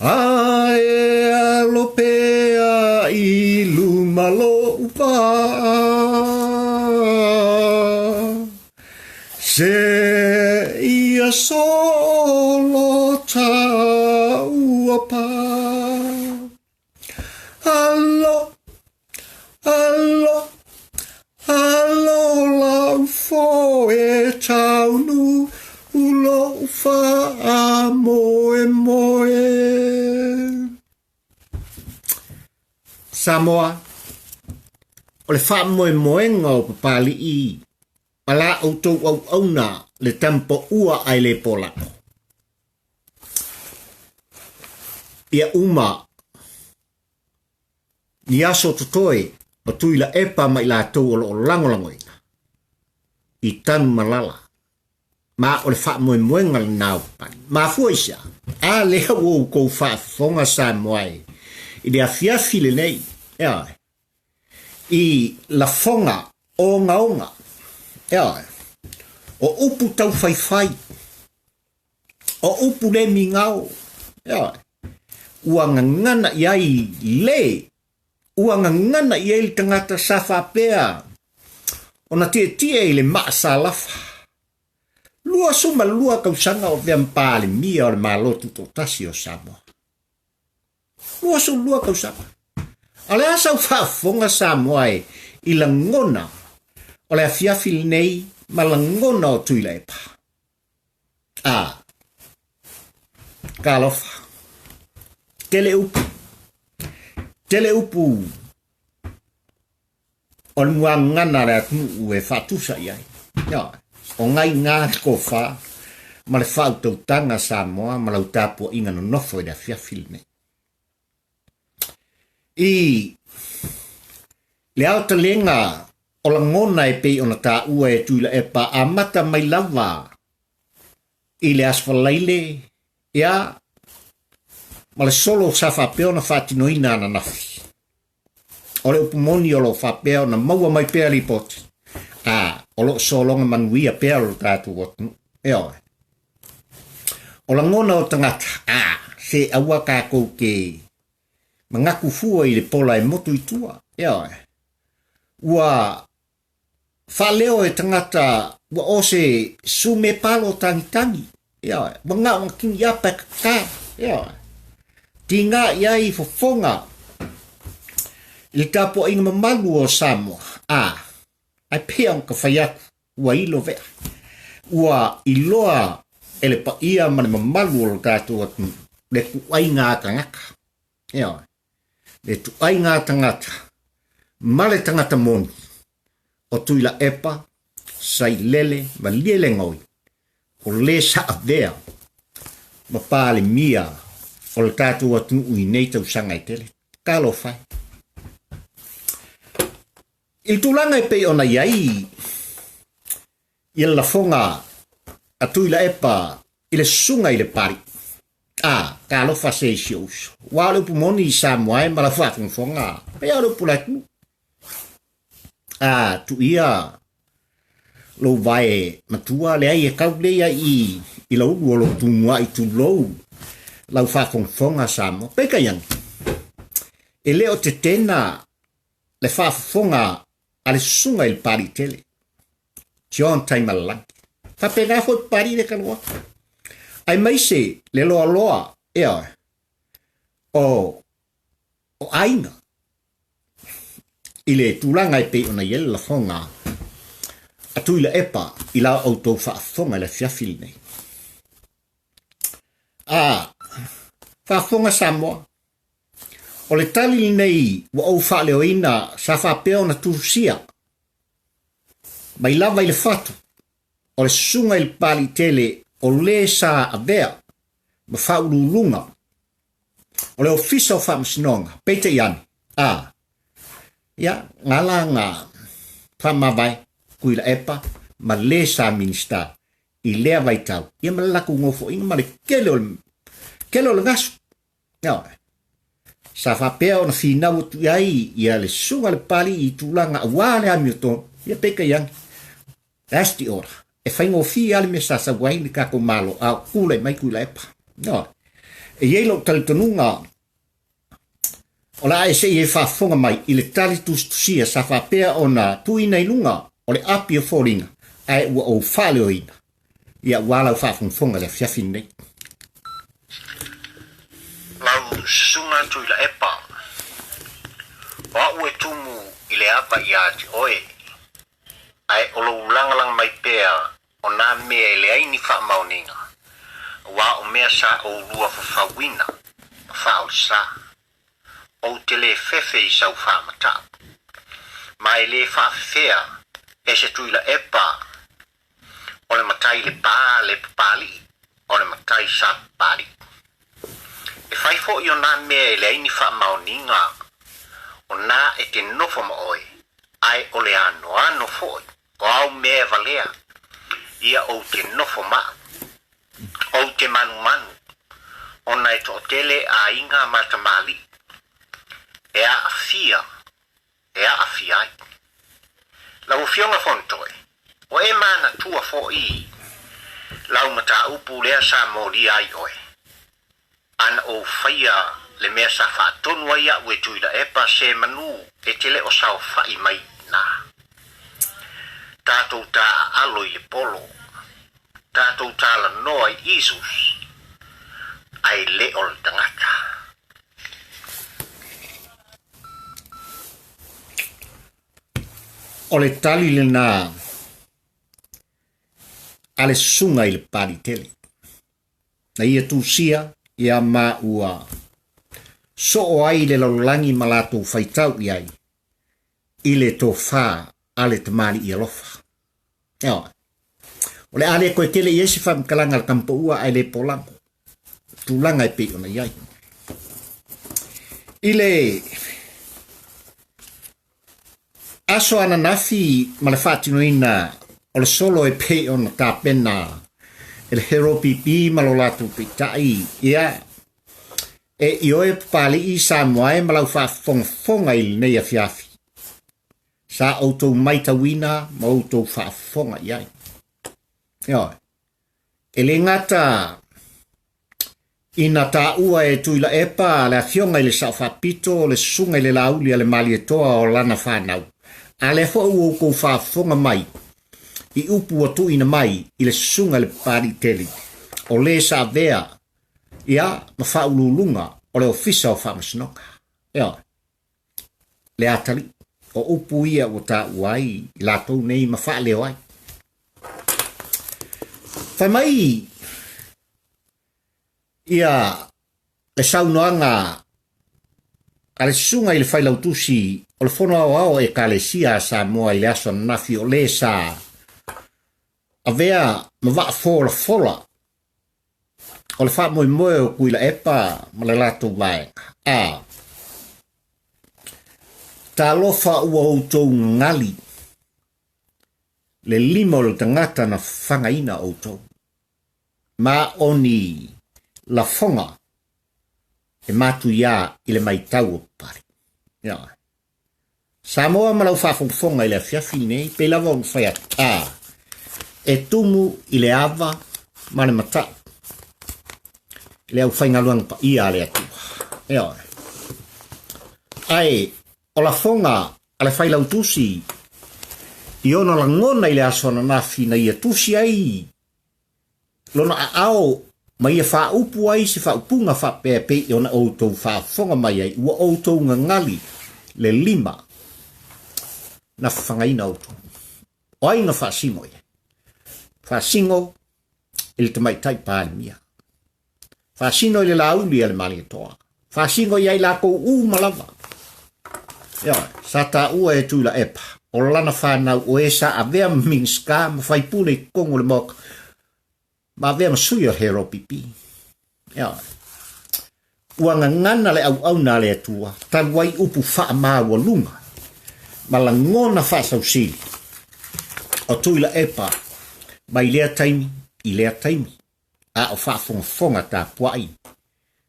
A e alo pea i luma lo'u vaa. Se ia solo taua pa. Alo, alo, alo lau foe taunu u lo'u faamoemoe. Samoa, o le faamoemoega o Papali'i ma la outou auauna le tampoua ae le polako. Ia uma ni aso totoe o Tuilaepa ma i latou o lo o lagolagoina i Tanumalala. Ma o le faamoemoega lena o Papalii. Mafua i se a? A lea ua outou faafofoga Samoa e i le afiafi lenei, ioe, i lafoga ogaoga, ioe, o upu taufaifai, o upu le migao, ioe, ua gagana i ai le, ua gagana i ai le tagata sa faapea ona tietie i le maa salafa. 22 tausaga o avea ma Palemia o le Malo Tutoatasi o Samoa. 22 tausaga. A o le a sau faafofoga Samoa e i lagona o le afiafi lenei ma lagona o Tuilaepa. A, talofa. Tele upu. Tele upu o le muagana a le atunuu e faatusa i ai. Ioe, o gaiga le tofa ma le faautautaga Samoa ma lau tapuaiga nonofo i le afiafi lenei. I le aotelega o lagona e pei ona taua e Tuilaepa amata mai lava i le Aso Faraile, ia, ma le solo sa faapea ona faatinoina ananafi. O le upu moni o lo o faapea ona maua mai pea lipoti, a o lo o sologa manuia pea lo tatou atunuu. Ioe. O lagona o tagata, a se aua tatou te manatu fua i le pola e motu i tua. Ioe. Ua Faaleo e tagata ua o se sume palo tagitagi, ioe, ua gao na kini apa e kakā, ioe. Tiga i ai fofoga i le tapuaiga mamalu o Samoa, a, ae pea ona ka fai atu, ua ilo vea. Ua iloa e le paia ma le mamalu o lo tatou atunuu. le tuaiga a tagata. Ioe. Le tuaiga a tagata ma le tagata moni o Tuilaepa, Sailele ma Lielegoi, o le sa avea ma Palemia o le tatou atunuu i nei tausaga e tele. Talofa e. I le tulaga e pei ona i ai ia le lafoga a Tuilaepa i le susuga i le Papalii, a, talofa se i si ou uso. Aua o le upu moni i Samoa e ma lau faafogafoga, pei lava o le upu o le atunuu. A, tuia lou vae matua, leai e kau lelei lava i i lau ulu o lou tumuai tulou lau faafogafoga Samoa. Peitai ane, e le o tetena le faafofoga a le susuga i le Papalii tele, John Taimalalagi. Faapena foi Papalii le talu atu. Aemaise le loaloa, ioe, o, o aiga i le tulaga e pei ona i ai le lafoga a Tuilaepa i la outou faafofoga i le afiafi lenei. A, faafofoga Samoa, O le tali lenei ua ou faaleoina sa faapea ona tusia mai lava i le fatu o le susuga i le Papalii tele o le sa avea ma faauluuluga o le Ofisa o Faamasinoga, peitai ane, a, ia, gala na faamavae Tuilaepa ma le sa Minisita i lea vaitau, ia ma le latou nofoaiga ma le tele o le, tele o le gasu. Ioe. Sa faapea ona finau atu i ai ia le susuga a le Papalii i tulaga aua le amiotonu, ia peitai ane, that's the order. E faigofie lava le mea sa sau ai le tatou Malo a o tulai mai Tuilaepa. Ioe. E i ai lou talitonuga o le a e se i e faafofoga mai i le tali tusitusia sa faapea ona tuuina i luga o le api o foliga ae ua ou faaleoina. Ia aua lau faafogafoga i le afiafi lenei. Lau Susuga Tuilaepa, o a'u e tumu i le ava iā te oe, ae o lou lagalaga mai pea o nā mea e leai ni faamaoniga, auā o mea sa oulua fafauina ma faaolesā. Ou te lē fefe i sau faamata'u, ma e lē faafefea e se Tuilaepa O le matai Lepa le Papalii, o le matai sa Papalii. E fai foi o nā mea e leai ni faamaoniga, o nā e te nofo ma oe, ae o le anoano foi o au mea e valea, ia ou te nofo ma au. Ou te manumanu, ona e toatele aiga ma tamalii e aafia e aafia ai. Lau Afioga Fonotoe, ua e manatua foi lau mataupu lea sa molia ai oe, ana ou faia le mea sa faatonu ai a'u e Tuilaepa se manu e te le o saofa'i mai i ina. Tatou taaalo i le polo, tatou talanoa i Isus, ae le o le tagata. O le tali lena a le susuga i le Papalii tele. Na ia tusia ia ma ua soo ai le lalolagi ma latou faitau i ai i le tofa a le tamalii alofa. Ioe. O le a le toe tele i ai se faamatalaga a le Tamapaua ae le polago tulaga e pei ona i ai. I le aso ananafi ma le faatinoina o le solo e pei ona tapena e le Hero PP ma lo latou peitai, ia, e ioe Papalii Samoa e ma lau faafofogafoga i lenei afiafi. Sa outou maitauina ma outou faafofoga i ai. Ioe. E le gata ina taua e Tuilaepa le afioga i le Sao Faapito le susuga i le Laauli a le Malietoa o lana fanau, a lea foi ua outou faafofoga mai i upu ua tuuina mai i le susuga i le Papalii Tele o le sa avea ia ma faauluuluga o le Ofisa o Faamasinoga. Ioe. Le atalii, o upu ia ua taua ai i latou nei ma faaleo ai. Fai mai ia Le saunoaga a le susuga i le Failautusi o le Fono Aoao o Ekalesia a Samoa i le aso ananafi o le sa avea ma vaa folafola o le faamoemoe o Tuilaepa ma le latou vaega. A. Talofa ua outou gagali le lima o le tagata na fagaina outou. Ma o ni lafoga e matuiā i le maitau o Papalii. Ioe. Samoa ma lau faafogafoga i le afiafi lenei, pei lava ona fai atu, a, e tumu i le ava ma le matau i le aufaigaluega paia a le Atua. Ioe. Ae o lafoga a le Failautusi i ona lagona i le aso ananafi na ia tusi ai lona aao ma ia faaupu ai se faaupuga faapea e pei ona outou faafofoga mai ai, ua outou gagali le lima na fafagaina outou. O ai na faasino ia? Faasino i le tamaitai Palemia. Faasino i le lāuli a le Malietoa. Faasino ia i lakou uma lava. Ioe, sa taua e Tuilaepa, o lana fanau o e sa avea ma Minisita ma faipule i totonu o le Maota, ma avea ma sui o le HRPP. Ioe. Ua gagana le auauna a le Atua talu ai upu faamaualuga ma lagona faasausili o Tuilaepa mai lea taimi i lea taimi a o faafogafoga tapuai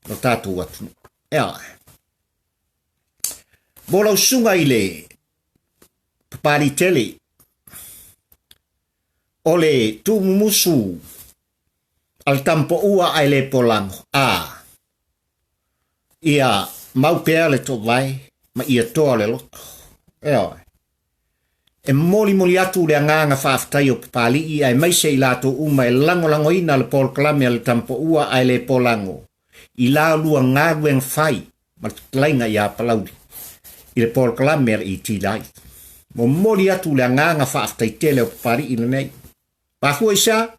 lo tatou atunuu. Ioe. Mo lau susuga i le Papaliitele, o le tuumumusu a le tamapoua ae le polago, a ia mau pea le toovae ma ia toa le loto. Ioe. E molimoli atu le agaga faafetai o Papalii aemaise i latou uma e lagolagoina le polokalame a le Tamapoua ae le polago i la lua galuega fai ma le fetalaiga ia Palauli i le polokalame a le ET Life. Momoli atu le agaga faafetai tele o Papalii lenei. Mafua i se a?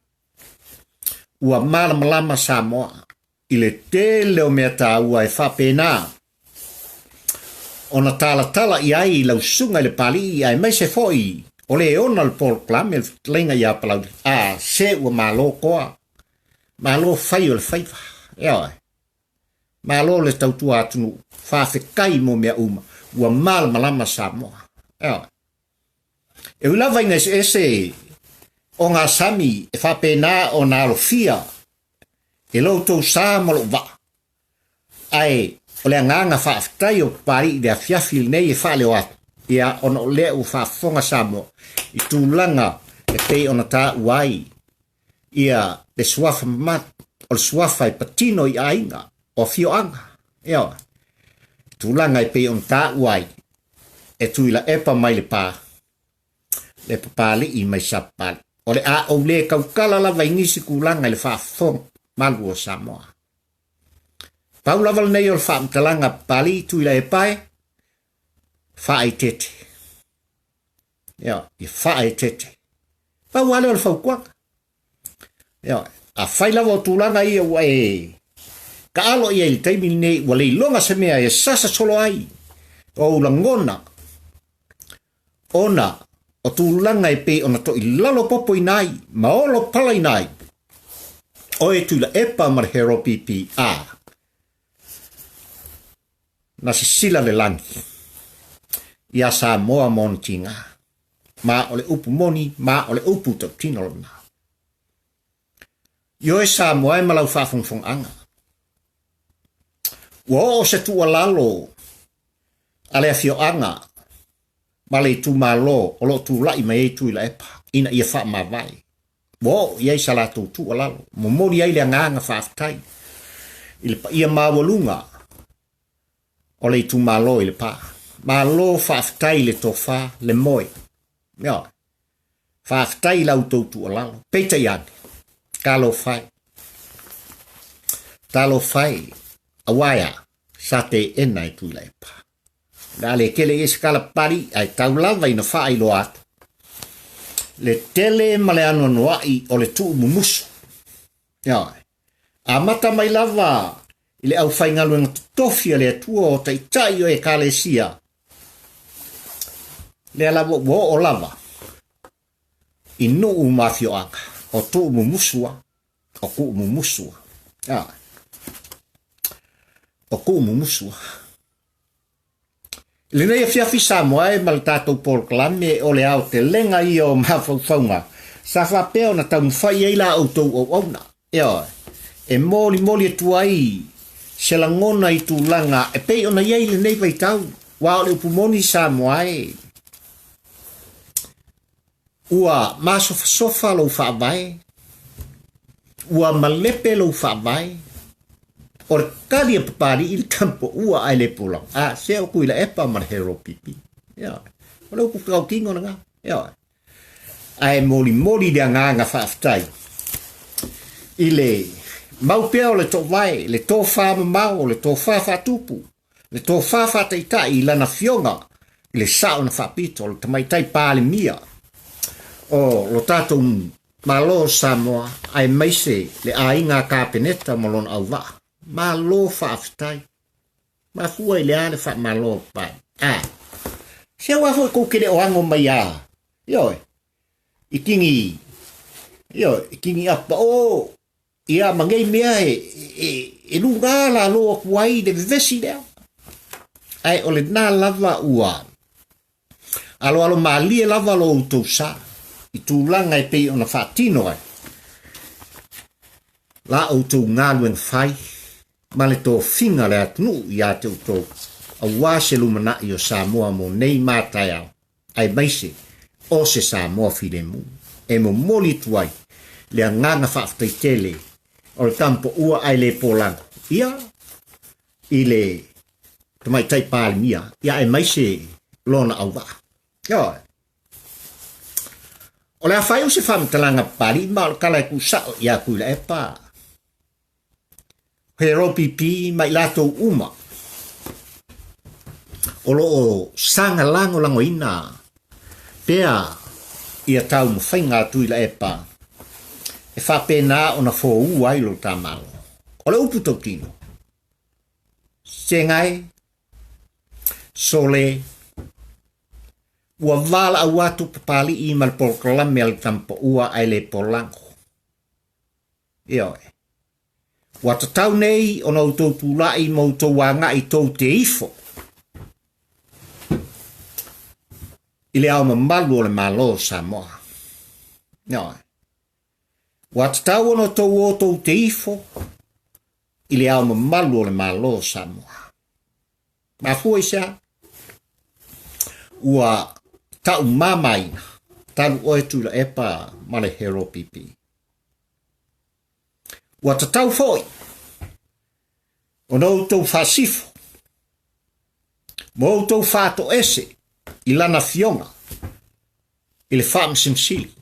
Ua malamalama Samoa i le tele o mea taua e faapena ona talatala i ai lau susuga i le Palii aemaise foi o le ona le polokalame le fetalaiga ia Palauli. A, se ua malo toa, malo fai o le faiva. Ioe. Malo le tautua atunuu, faafetai mo mea uma, ua malamalama Samoa. Ioe. E ui lava ina eseese ogasami e faapena ona alofia e lo outou sa ma lou vaa, ae o le agaga faafetai o Papalii i le afiafi lenei e faaleo atu, ia ona o lea ua faafofoga Samoa i tulaga e pei ona taua ai ia le suafa mamalu, o le suafa e patino i aiga, o afioaga, ioe, tulaga e pei ona taua ai e Tuilaepa mai Lepa, le Papalii mai Sapapalii. O le a ou le tautala lava i nisi tulaga i le faafofoga malu o Samoa. Pau lava lenei o le faamatalaga Papalii Tuilaepa e, faaeteete. Ioe, ia faaeteete. Pau lava lea o le fautuaga. Ioe, afai lava o tulaga ia ua e taalo i ai i le taimi lenei, ua le iloga se mea e sasa solo ai ou lagona ona o tulaga e pei ona toilalo popoina ai ma olo palaina ai oe Tuilaepa ma le HRPP, a na sisila le lagi iā Samoa ma ona tiga, ma o le upu moni, ma o le upu tautino lena. Ioe Samoa e ma lau faafogafogaaga. Ua oo se tuualalo a le afioaga ma le itumalo o lo o tulai mai ai Tuilaepa ina ia faamavae. Ua oo i ai sa latou tuualalo, momoli ai le agaga faafetai i le paia maualuga o le itumalo i Lepa. Malo faafetai i le tofa, le moe. Ioe. Faafetai i la outou tuualalo. Peitai ane, talofa e. Talofa e, aua e a, sa teena e Tuilaepa. O le a le tele i ai se tala papalii, ae tau lava ina faailoa atu le tele ma le anoanoai o le tuumumusu. Ioe. Amata mai lava i le aufaigaluega totofi a le Atua o taitai o Ekalesia, lea lava ua oo lava i nuu ma afioaga o Tuumumusu a, o Kuumumusu a, o Kuumumusu a. I lenei afiafi Samoa e ma le tatou polokalame o le aotelega ia o mafaufauga sa faapea ona taumafai ai la outou auauna. Ioe, e molimoli atu ai se lagona i tulaga e pei ona i ai lenei vaitau, aua o le upu moni Samoa e, ua masofasofa lou faavae, ua malepe lou faavae, o le kali a Papali'i le Tamopoua ae le pulaga. A, se o Tuilaepa ma le Hero PP. Ioe, o le upu tautino lena. Ioe. Ae molimoli le agaga faafetai i le mau pea o le toovae, le tofa mamao, le tofa faatupu, le tofa faataitai i lana afioga i le sao na faapito, le tamaitai Palemia o lo tatou Malo o Samoa, aemaise le aiga Kapeneta ma lona auvaa. Malo faafetai. Mafua i le a le faamalo o Pai? A. Se aua foi kou te le o ago mai a. Ioe. I kingi, ioe, i kingi apa o, ia ma nei mea e, e, e lugā lalo atu ai le vevesi lea. Ae o lena lava ua aloalo malie lava lo outou sa i tulaga e pei ona faatino ai la outou galuega fai ma le tofiga o le atunuu iā te outou, aua se lumanai o Samoa mo nei ma taeao, aemaise o se Samoa filemu e momoli atu ai le agaga faafetai tele o le Tamopoua ae le polago ia i le Tamaitai Palemia ia aemaise lona auvaa. Ioe. O le a faaiu se faamatalaga Papalii ma o le tala e tuusao ia Tuilaepa. He ropipi ma i latou uma o lo o saga lagolagoina pea ia taumafaiga a Tuilaepa e faapena ona foua ai lo ta Malo. O le upu tautino, Segae, Sole, ua valaau atu Papali'i ma le polokalame a le Tamapaua ae le polago. Ioe. Ua tatau nei ona outou tulai ma outou agai tou te ifo i le ao mamalu o le Malo o Samoa. Ioe. Ua tatau ona outou o tou te ifo i le ao mamalu o le Malo o Samoa. Mafua i se a? Ua taumamaina talu oe Tuilaepa ma le Hero PP. Ua tatau foi ona outou faasifo ma outou faatoese i lana afioga i le Faamasino Sili,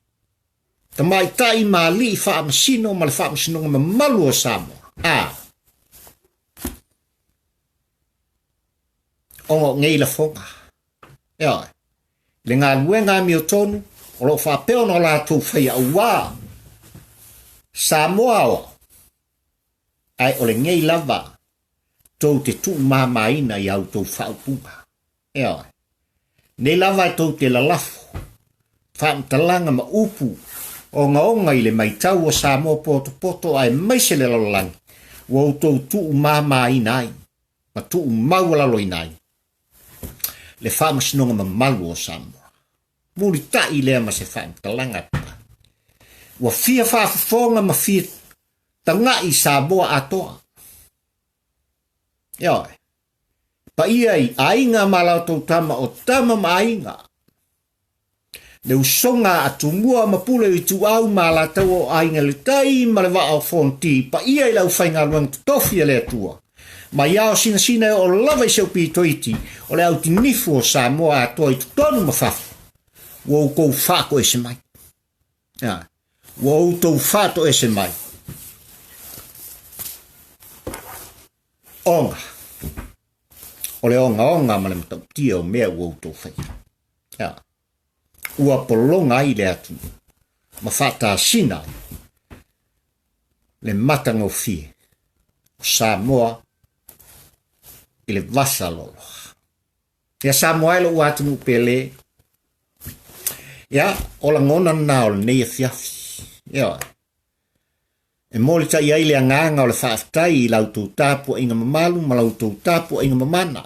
tamaitai ma alii faamasino ma le Faamasinoga mamalu o Samoa, a ona o nei lafoga. Ioe. Le galuega amiotonu o lo o faapea ona latou faia auā Samoa aoao, ae o lenei lava tou te tuumamaina i a outou faaupuga. Ioe. Nei lava e tou te lalafo faamatalaga ma upu ogaoga i le maitau o Samoa potopoto aemaise le lalolagi ua outou tuumamaina ai ma tuumaualaloina ai le Faamasinoga mamalu o Samoa. Mulitai lea ma se faamatalaga. Ua fia faafofoga ma fia taga'i Samoa atoa. Ioe. Paia i aiga ma latou tama o tama ma aiga. Le usoga a Tumua ma Pule o Ituau ma Alataua o Aiga i le Tai ma le Vaa o Fonoti, paia i le aufaigaluega totofi a le Atua. Mai ao sinasina e oo lava i se upi toiti o le autinifu o Samoa atoa i totonu ma fafo. Ua outou faatoese mai. Ua outou faatoese mai. Ona o le ogaoga ma le matautia o mea ua outou faia. Ia. Ua pologa ai le atunuu ma faatasina ai le matagofie o Samoa. i le vasa loloa. Ia Samoa e lou atunuu pele, ia, o lagona lena o lenei afiafi. Ioe. E molitai ai le agaga o le faafetai i la outou tapuaiga mamalu ma la outou tapuaiga mamana.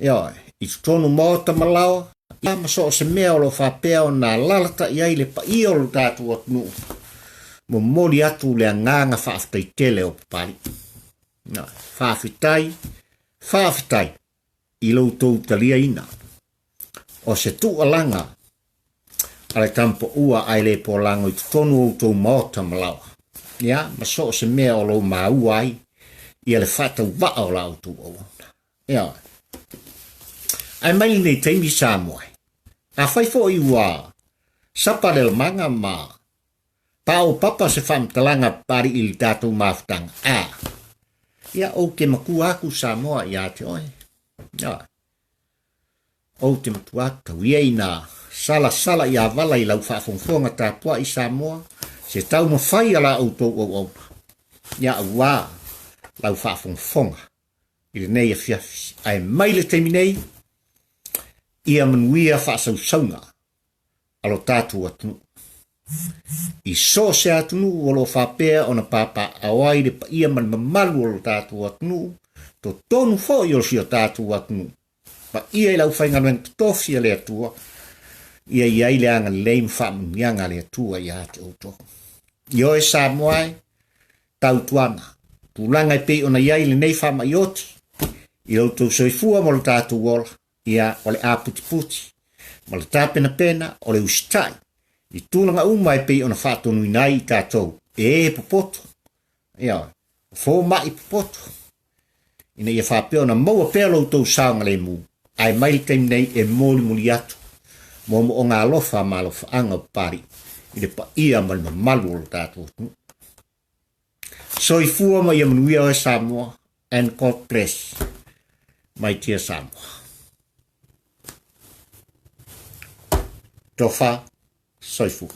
Ioe, i totonu maota ma laoa, ia ma so o se mea o lo o faapea ona alaalatai ai le paia o lo tatou atunuu, momoli atu le agaga faafetai tele o Papalii. Ioe, faafetai, faafetai i lo outou taliaina o se tuualaga a le Tamapaua ae le polago i totonu o outou maota ma laoa, ia, ma so o se mea o lo o maua ai ia le faatauvaa o la outou auauna. Ioe. Ae mai lenei taimi Samoa, afai foi ua sapa le lamaga ma paopapa se faamatalaga Papalii i le tatou mafutaga, a, ia, ou te matua atu Samoa ia te oe. Ioe. Ou te matua atu tau ia ina salasala i avala i lau faafogafoga tapuai Samoa, se taumafai a la outou auauna, ia auā lau faafogafoga i lenei afiafi. Ae mai le taimi nei, ia manuia faasausauga a lo tatou atunuu. I so o se atunuu o lo o faapea ona papaaao ai le paia ma le mamalu o lo tatou atunuu, totonu foi o si o tatou atunuu, paia i le aufaigaluega totofi a le Atua, ia i ai le agalelei ma faamanuiaga a le Atua ia te outou. Ioe Samoa e, tautuana, tulaga e pei ona i ai lenei faamai oti, i lo outou soifua ma lo tatou ola, ia o le aputiputi, ma le tapenapena o le usitai, i tulaga uma e pei ona faatonuina ai i tatou, e e popoto, ia, o fomai popoto, ina ia faapea ona maua pea lo outou saogalemu, ae mai le taimi nei e molimoli atu moomooga alofa ma alofaaga o Papalii i le paia ma le mamalu o lo tatou atunuu. Soifua ma ia manuia oe Samoa, and God bless my dear Samoa. Tofa, soifua.